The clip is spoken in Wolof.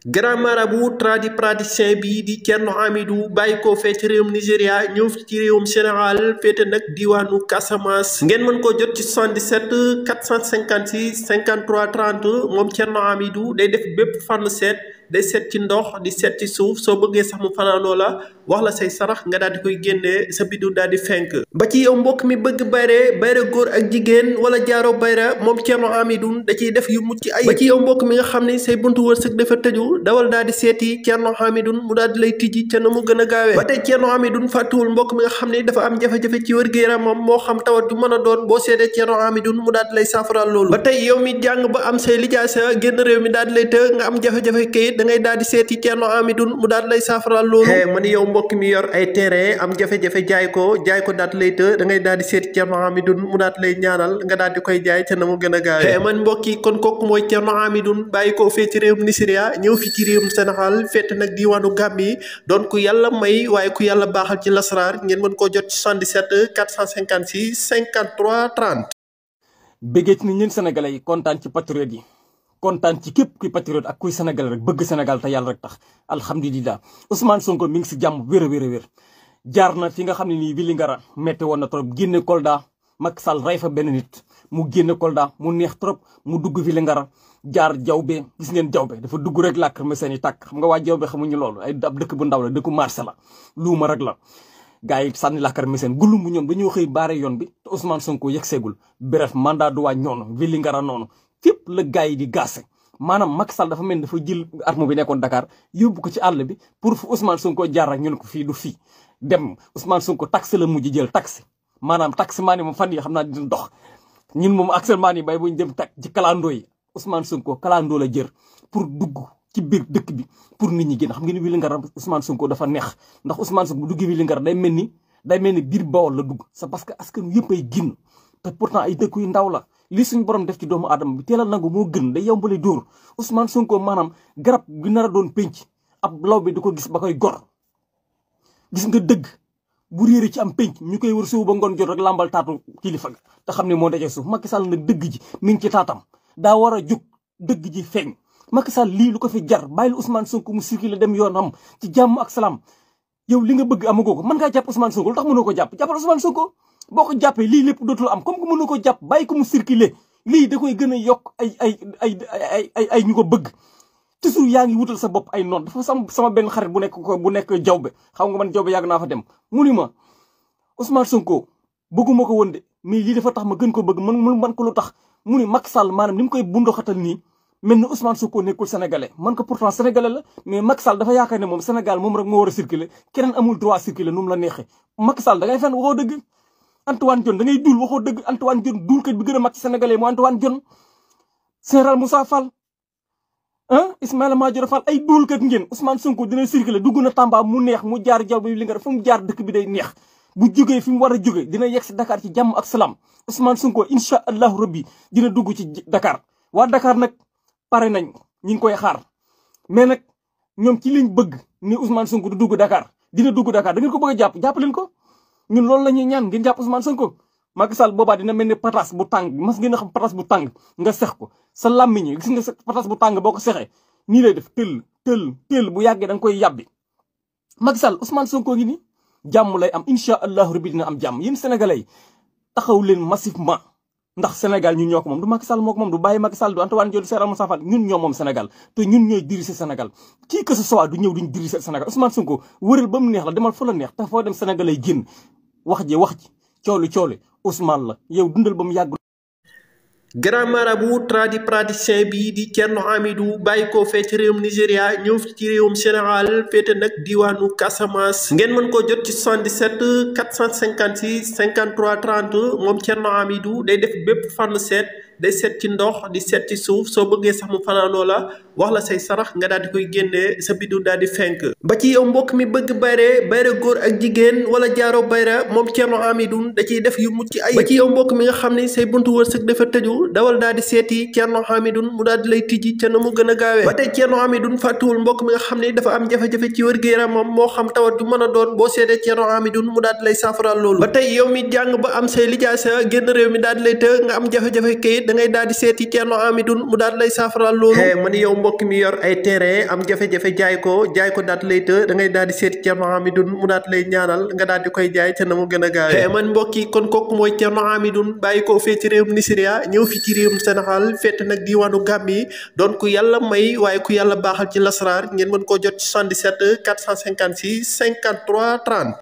grand marabout tradipraticien bi di Thierno Hamidou bàyyi ko fee ci réewum Nigéria ñëw fi ci réewum Sénégal féete nag diwaanu Casamance ngeen mën koo jot ci 77 456 53 30 moom Thierno Hamidou day def bépp fànn seet day seet ci ndox di seet ci suuf soo bëggee sax mu fanaanoo la wax la say sarax nga daal di koy génnee sa biddu daal di fenk ba ci yow mbokk mi bëgg bayre góor ak jigéen wala jaaro bayra moom Thierno Hamidou da ciy def yu mucc ay ba ci yow mbokk mi nga xam ne say buntu wërsëg dafa tëju dawal daal di seeti Thierno Hamidou mu daal di lay tijji ca na mu gën a gaawee ba tey Thierno Hamidou fàttuwul mbokk mi nga xam ne dafa am jafe-jafe ci wér-gu-yaramam moo xam tawat ju mën a doon boo seetee Thierno Hamidou mu daal di lay saafaraal loolu ba tey yow mi jàng ba am say lijaasa génn réew mi daal di lay të nga am jafe-jafe kayit da ngay daal di seeti Thierno Hamidou mu daal di lay saafaraal loolu ma ni yow mbokk mi yor ay terrain am jafe-jafe jaay ko daal di lay të da ngay daal di seeti Thierno Hamidou mu daal di lay ñaanal nga daal di koy jaay ca na mu gën a gaawee man mbokk yi kon kooku mooy Thierno Hamidou bàyyi ko fee ci réewum Nigéria ñëw fi ci réewum Sénégal fett nag diwaanu Gambie doon ku yàlla may waaye ku yàlla baaxal ci lasaraar ngeen mën koo jot ci 77 456 53 30. bëggee ci ni ñun sénégalais yi kontaan ci patriote yi kontaan ci képp kuy patriote ak kuy sénégalais rek bëgg Sénégal te yàlla rek tax alhamdulilah Ousmane Sonko mi ngi si jàmm wér a wér jaar na fi nga xam ne nii Vélingara metti woon na trop génne Kolda Macky Sall rey fa benn nit mu génne Kolda mu neex trop mu dugg Vélingara jaar jawbe gis ngeen jawbe dafa dugg rek làkkar ma seen i tàkk xam nga waa jawbe xamuñu loolu ay ab dëkk bu ndaw la dëkku marché la luuma rek la gars yi sànni làkkar ma seen gulum bu ñoom dañoo xëy baare yoon bi te Ousmane Sonko yegg seegul bref mandat du waa ñoonu Vélingara noonu fépp la gars yi di gaase maanaam Macky Sall dafa mel ni dafa jël arme bi nekkoon Dakar yóbbu ko ci àll bi pour fu Ousmane Sonko jaar rek ñu ne ko fii du fii dem Ousmane Sonko taxi la mujj jël taxi maanaam taxi maa ni moom fan yi xam naa dina dox ñun moom actuellement nii bay buñ dem tak ci kalandoo yi Ousmane Sonko kalandoo la jër pour dugg ci biir dëkk bi pour nit ñi génn xam ngeen ni Vélingara Ousmane Sonko dafa neex ndax Ousmane Sonko bu duggee Vélingara day mel ni biir Bawol la dugg c'est parce que askan yëpp ay génn te pourtant ay dëkk yu ndaw la lii suñu borom def ci doomu aadama bi teel a nangu moo gën day yombale dóor Ousmane Sonko maanaam garab gi nar a doon penc ab law bi di ko gis ba koy gor gis nga dëgg bu réeré ci am penc ñu koy wër suuf ba ngoon jot rek lambal taatu kilifa ga te xam ne moo dajee suuf Macky Sall nag dëgg ji mi ngi ci taatam daa war a jóg dëgg ji feeñ Macky Sall lii lu ko fi jar bàyyil Ousmane Sonko mu circulé dem yoonam ci jàmm ak salaam yow li nga bëgg amagoo ko mën ngaa jàpp Ousmane Sonko lu tax mënoo ko jàpp jàppal Ousmane Sonko boo ko jàppee lii lépp dootul am comme que mënoo ko jàpp bàyyi ko mu circulé lii da koy gën a yokk ay ñu ko bëgg toujours yaa ngi wutal sa bopp ay noon dafa sama benn xarit bu nekk jawbe xam nga man jawbe yàgg naa fa dem mu ni ma Ousmane Sonko bëgguma ko woon de mais lii dafa tax ma gën ko bëgg man ko lu tax mu ni Macky Sall maanaam ni mu koy bundoxatal nii mel ni Ousmane Sonko nekkul sénégalais man ko pourtant sénégalais la mais Macky Sall dafa yaakaar ne moom Sénégal moom rek moo war a circuler keneen amul droit circuler nu mu la neexee Macky Sall da ngay fen waxoo dëgg Antoine Diome da ngay duul waxoo dëgg Antoine Diome duulkat bi gën a mag ci sénégalais moo Antoine Diome général Moussa Fall Ismaïla Madior Fall ay duulkat ngeen Ousmane Sonko dina circuler dugg na Tamba mu neex mu jaar jaw bi li nga def fu mu jaar dëkk bi day neex bu jógee fi mu war a jógee dina yegg si Dakar ci jàmm ak salaam Ousmane Sonko incha allahu rabbi dina dugg ci Dakar waa Dakar nag pare nañ ñi ngi koy xaar mais nag ñoom ci liñ bëgg ni Ousmane Sonko du dugg Dakar dina dugg Dakar da ngeen ko bëgg a jàpp leen ko ñun loolu la ñuy ñaan ngeen jàpp Ousmane Sonko Macky Sall boobaa dina mel ni patas bu tàng mas ngeen a xam patas bu tàng nga sex ko sa làmmiñ gis nga sa patas bu tàng boo ko sexee nii lay def tël bu yàggee da nga koy yàbbi Macky Sall Ousmane Sonko ngi ni jàmm lay am incha allahu rabbi dina am jàmm yéen sénégalais yi taxaw leen massivement ndax Sénégal ñun ñoo ko moom du Macky Sall moo ko moom du bàyyi Macky Sall du Antoine Diome du Général Moussa Fall ñun ñoo moom Sénégal te ñun ñooy diriger Sénégal qui que ce soit du ñëw duñ diriger Sénégal Ousmane Sonko wëral ba mu neex la demal fa la neex te foo dem sénégalais yi génn wax ji cooli Ousmane la yow dundal ba mu yàgg. grand marabout tradipraticien bi di Thierno Hamidou bàyyi ko fee ci réewum Nigéria ñëw fi ci réewum Sénégal féete nag diwaanu Casamance ngeen mën koo jot ci 77 456 53 30 moom Thierno Hamidou day def bépp fànn seet day seet ci ndox di seet ci suuf soo bëggee sax mu fanaanoo la wax la say sarax nga daal di koy génnee sa biddu daal di fenk ba ci yow mbokk mi bëgg bayre góor ak jigéen wala jaaro bayra moom Thierno Hamidou da ciy def yu mucc ay ba ci yow mbokk mi nga xam ne say buntu wërsëg dafa tëju dawal daal di seeti Thierno Hamidou mu daal di lay tijji ca na mu gën a gaawee ba tey Thierno Hamidou fàttuwul mbokk mi nga xam ne dafa am jafe-jafe ci wér-gu-yaramam moo xam tawat ju mën a doon boo seetee Thierno Hamidou mu daal di lay saafaraal loolu ba tey yow mi jàng ba am say lijaasa génn réew mi daal di lay të nga am jafe-jafe kayit da ngay daal di seeti Thierno Amidoune mu daal lay saafaral loolu. man yow mbokk mi yor ay terrain am jafe-jafe jaay ko daal lay të da ngay daal di seeti Thierno Amidoune mu daal lay ñaanal nga daal di koy jaay te na mu gën a gaawee. man mbokk yi kon kooku mooy Thierno Amidoune bàyyi ko fee ci réewum Nigeria ñëw fi ci réewum Sénégal fekk nag diwaanu Gambie doon ku yàlla may waaye ku yàlla baaxal ci lasraar ngeen mën koo jot ci 77 456 53 30.